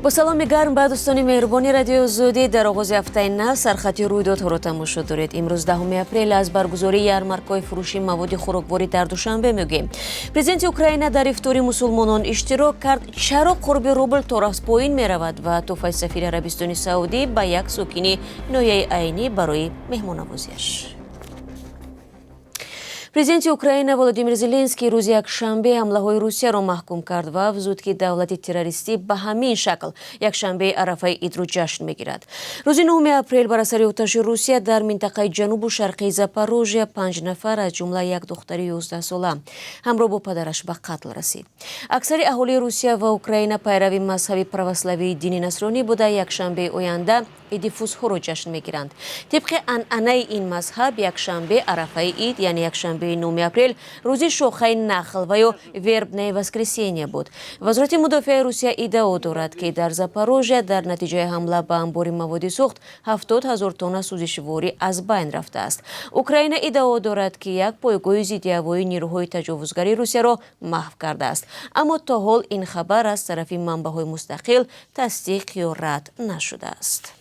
Бо саломи гарм ба дӯстони меҳрубони Радиои Озодӣ. Дар оғози ҳафтаи нав сархати рӯйдодҳоро тамошо доред. Имрӯз, 10 апрел, аз баргузории ярмаркаҳои фурӯши маводи хӯрокворӣ дар Душанбе мегӯем. Президенти Украина дар ифтори мусулмонон иштирок кард. Чаро қурби рубл торафт поин меравад ва тӯҳфаи сафири Арабистони Саудӣ ба як сокини ноҳияи Айнӣ барои меҳмоннавозиаш. Президенти Украина Володимир Зеленский рӯзи якшанбе ҳамлаҳои Русияро маҳкум кард ва афзуд, ки давлати террористӣ ба ҳамин шакл якшанбеи арафаи идро ҷашн мегирад. Рӯзи 9 апрел бар асари оташи Русия дар минтақаи ҷанубу шарқии Запорожья панҷ нафар, аз ҷумла як духтари 11сола, ҳамроҳ бо падараш ба қатл расид. Аксари аҳолии Русия ва Украина пайрави мазҳаби православии дини насронӣ буда, якшанбеи оянда иди Фусҳоро ҷашн мегиранд. Тибқи анъанаи ин мазҳаб, якшанбе арафаи ид, яъне якшанбеи 9 апрел, рӯзи шохаи нахл ва ё Вербное воскресенье буд. Вазорати мудофиаи Русия иддао дорад, ки дар Запорожья дар натиҷаи ҳамла ба амбори маводи сӯхт 70 000 тонна сӯзишворӣ аз байн рафтааст. Украина иддао дорад, ки як пойгоҳи зиддиҳавоии нерӯҳои таҷовузгари Русияро маҳв кардааст, аммо то ҳол ин хабар аз тарафи манбаъҳои мустақил тасдиқ ё рад нашудааст.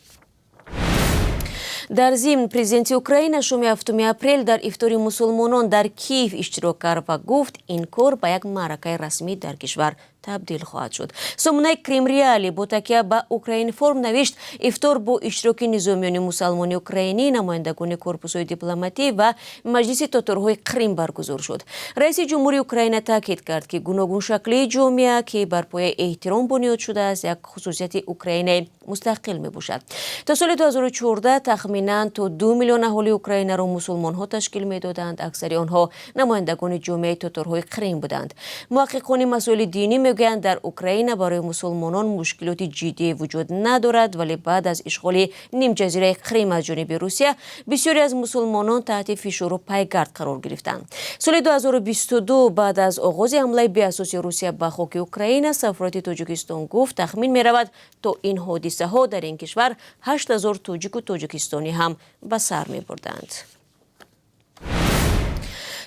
Дар зимн, президенти Украина шоми 7 апрел дар ифтори мусулмонон дар Киев иштирок кард ва гуфт, ин кор ба як маъракаи расмӣ дар кишвар табдил хоҳад шуд. Сомонаи Крым Реалии бо такя ба Укринформ навишт, ифтор бо иштироки низомиёни мусалмони украинӣ, намояндагони корпусҳои дипломатӣ ва Маҷлиси тоторҳои Қрим баргузор шуд. Раиси ҷумҳури Украина таъкид кард, ки гуногуншаклии ҷомеа, ки бар пояи эҳтиром бунёд шудааст, як хусусияти Украинаи мустақил мебошад. То соли 2014 тахминан то 2 миллион аҳолии Украинаро мусулмонҳо ташкил медоданд. Аксари онҳо намояндагони ҷомеаи тоторҳои Қрим буданд. Муҳаққиқони масоили динӣ мегӯянд, дар Украина барои мусулмонон мушкилоти ҷиддие вуҷуд надорад, вале баъд аз ишғоли нимҷазираи Қрим аз ҷониби Русия бисёре аз мусулмонон таҳти фишору пайгард қарор гирифтанд. Соли 2022, баъд аз оғози ҳамлаи беасоси Русия ба хоки Украина, сафорати Тоҷикистон гуфт, тахмин меравад, то ин ҳодисаҳо дар ин кишвар 8000 тоҷику тоҷикистонӣ ҳам ба сар мебурданд.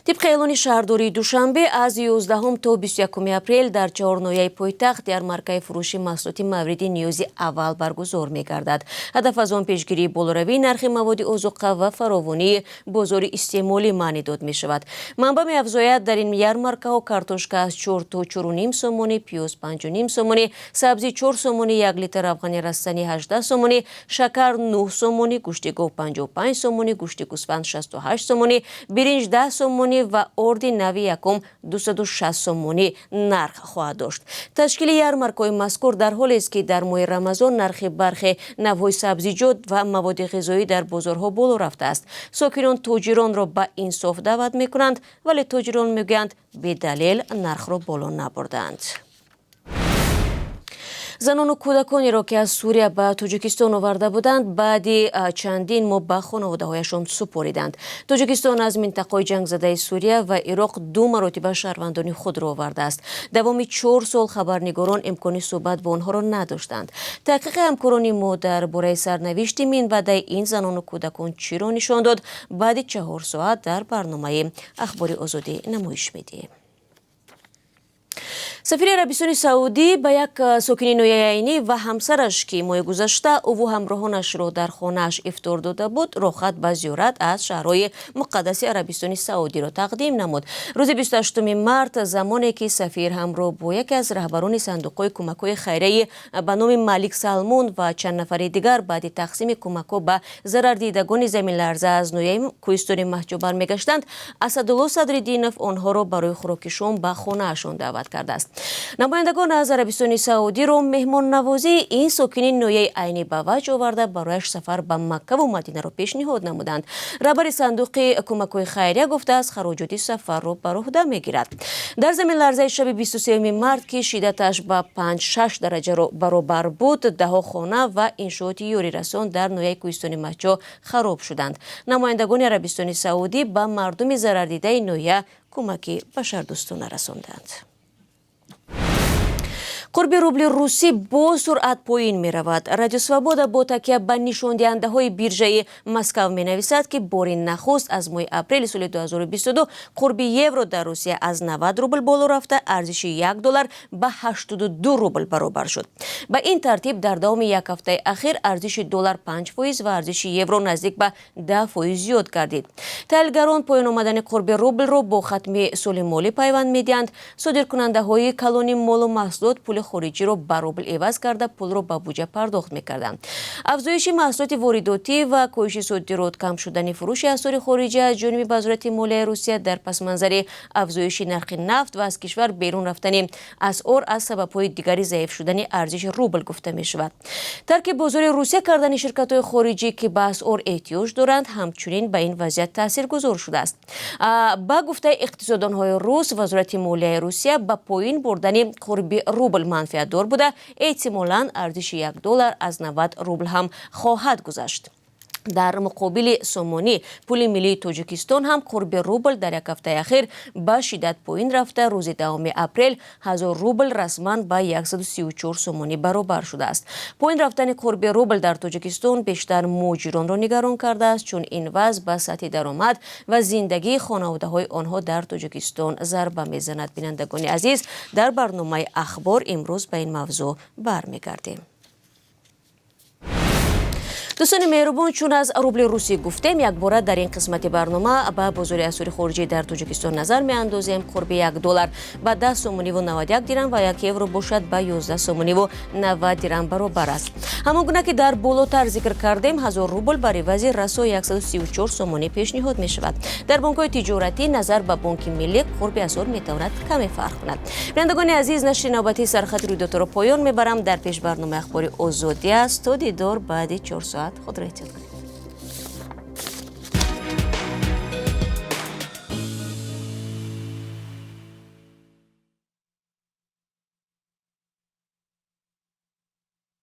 Тибқи эълони шаҳрдории Душанбе, аз 11 то 21 апрел дар чаҳор ноҳияи пойтахт ярмаркаи фурӯши маҳсулоти мавриди ниёзи аввал баргузор мегардад. Ҳадаф аз он пешгирии болоравии нархи маводи озуқа ва фаровонии бозори истеъмолӣ маънӣ дод мешавад. Манбаъ меафзояд, дар ин ярмаркаҳо картошка аз 4 то 4,5 сомонӣ, пиёз 5,5 сомонӣ, сабзӣ 4 сомонӣ 1 литр, равғани растанӣ 18 сомонӣ, шакар 9 сомонӣ, гӯшти гов 55 сомонӣ, гӯшти гӯсфанд 68 сомонӣ, биринҷ 10 сомонӣ ва орди нави якум 260 сомонӣ нарх хоҳад дошт. Ташкили ярмаркаҳои мазкур дар ҳолест, ки дар моҳи Рамазон нархи бархе навъҳои сабзиҷот ва маводи ғизоӣ дар бозорҳо боло рафтааст. Сокинон тоҷиронро ба инсоф даъват мекунанд, вале тоҷирон мегӯянд, бедалел нархро боло набурдаанд. Занону кӯдаконеро, ки аз Сурия ба Тоҷикистон оварда буданд, баъди чандин моҳ ба хонаводаҳояшон супориданд. Тоҷикистон аз минтақаҳои ҷангзадаи Сурия ва Ироқ ду маротиба шаҳрвандони худро овардааст. Давоми 4 сол хабарнигорон имкони суҳбат бо онҳоро надоштанд. Таҳқиқи ҳамкорони мо дар бораи сарнавишти минбаъдаи ин занону кӯдакон чиро нишон дод, баъди 4 соат дар барномаи Ахбори Озодӣ намоиш медиҳем. Сафири Арабистони Саудӣ ба як сокини ноҳияи Айнӣ ва ҳамсараш, ки моҳи гузашта ӯву ҳамроҳонашро дар хонааш ифтор дода буд, роҳхат ба зиёрат аз шаҳрҳои муқаддаси Арабистони Саудиро тақдим намуд. Рӯзи 28 март, замоне ки сафир ҳамроҳ бо яке аз раҳбарони сандуқҳои кӯмакҳои хайрияи ба номи Малик Салмон ва чанд нафари дигар баъди тақсими кӯмакҳо ба зарардидагони заминларза аз ноҳияи кӯҳистони Мастчоҳ бармегаштанд, Асадулло Садриддинов онҳоро барои хӯроки шом ба хонаашон даъват кардааст. Намояндагон аз Арабистони Саудиро меҳмоннавозии ин сокини ноҳияи Айнӣ ба ваҷд оварда, барояш сафар ба Маккаву Мадинаро пешниҳод намуданд. Раҳбари сандуқи кӯмакҳои хайрия гуфтааст, хароҷоти сафарро бар уҳда мегирад. Дар заминларзаи шаби 23 март, ки шиддаташ ба 5-6 дараҷаро баробар буд, даҳо хона ва иншооти ёрирасон дар ноҳияи кӯҳистони Мастчоҳ хароб шуданд. Намояндагони Арабистони Саудӣ ба мардуми зарардидаи ноҳия кӯмаки башардӯстона расонданд. Қурби рубли русӣ бо суръат поин меравад. Радио Свобода бо такя ба нишондиҳандаҳои биржаи Москав менависад, ки бори нахуст аз моҳи апрели соли 2022 қурби евро дар Русия аз 90 рубл боло рафта, арзиши 1 доллар ба 82 рубл баробар шуд. Ба ин тартиб, дар давоми як ҳафтаи ахир арзиши доллар 5% ва арзиши евро наздик ба 10% зиёд гардид. Таҳлилгарон поён омадани қурби рублро бо хатми соли молӣ пайванд медиҳанд. Содиркунандаҳои калони молу маҳсулот пули хориҷиро ба рубл иваз карда, пулро ба буҷа пардохт мекарданд. Афзоиши маҳсулоти воридотӣ ва коҳиши содирот, кам шудани фурӯши асъори хориҷӣ аз ҷониби Вазорати молияи Русия дар пасманзари афзоиши нархи нафт ва аз кишвар берун рафтани асъор аз сабабҳои дигари заиф шудани арзиши рубл гуфта мешавад. Тарки бозори Русия кардани ширкатҳои хориҷӣ, ки ба асъор эҳтиёҷ доранд, ҳамчунин ба ин вазъият таъсиргузор шудааст. Ба гуфтаи иқтисоддонҳои рус, Вазорати молияи Русия ба поин бурдани қурби рубл манфиатдор буда, эҳтимолан арзиши 1 доллар аз 90 рубл ҳам хоҳад гузашт. Дар муқобили сомонӣ, пули миллии Тоҷикистон, ҳам қурби рубл дар як ҳафтаи ахир ба шиддат поин рафта, рӯзи 10 апрел 1000 рубл расман ба 134 сомонӣ баробар шудааст. Поин рафтани қурби рубл дар Тоҷикистон бештар муҳоҷиронро нигарон кардааст, чун ин вазъ ба сатҳи даромад ва зиндагии хонаводаҳои онҳо дар Тоҷикистон зарба мезанад. Бинандагони азиз, дар барномаи «Ахбор» имрӯз ба ин мавзӯъ бармегардем. Дӯстони меҳрубон, чун аз рубли русӣ гуфтем, якбора дар ин қисмати барнома ба бозори асъори хориҷӣ дар Тоҷикистон назар меандозем. Қурби 1 доллар ба 10 сомониву 91 дирам ва 1 евро бошад, ба 11 сомониву 90 дирам баробар аст. Ҳамон гуна ки дар болотар зикр кардем, 1000 рубл бар ивази расо 134 сомонӣ пешниҳод мешавад. Дар бонкҳои тиҷоратӣ назар ба Бонки Миллӣ қурби асъор метавонад каме фарқ кунад. Бинандагони азиз, нашри навбатии «Сархати рӯйдодҳоро» поён мебарам. Дар пеш барномаи «Ахбори Озодӣ» аст. То дидор баъди 4 соат, худро эҳтиёт кунед.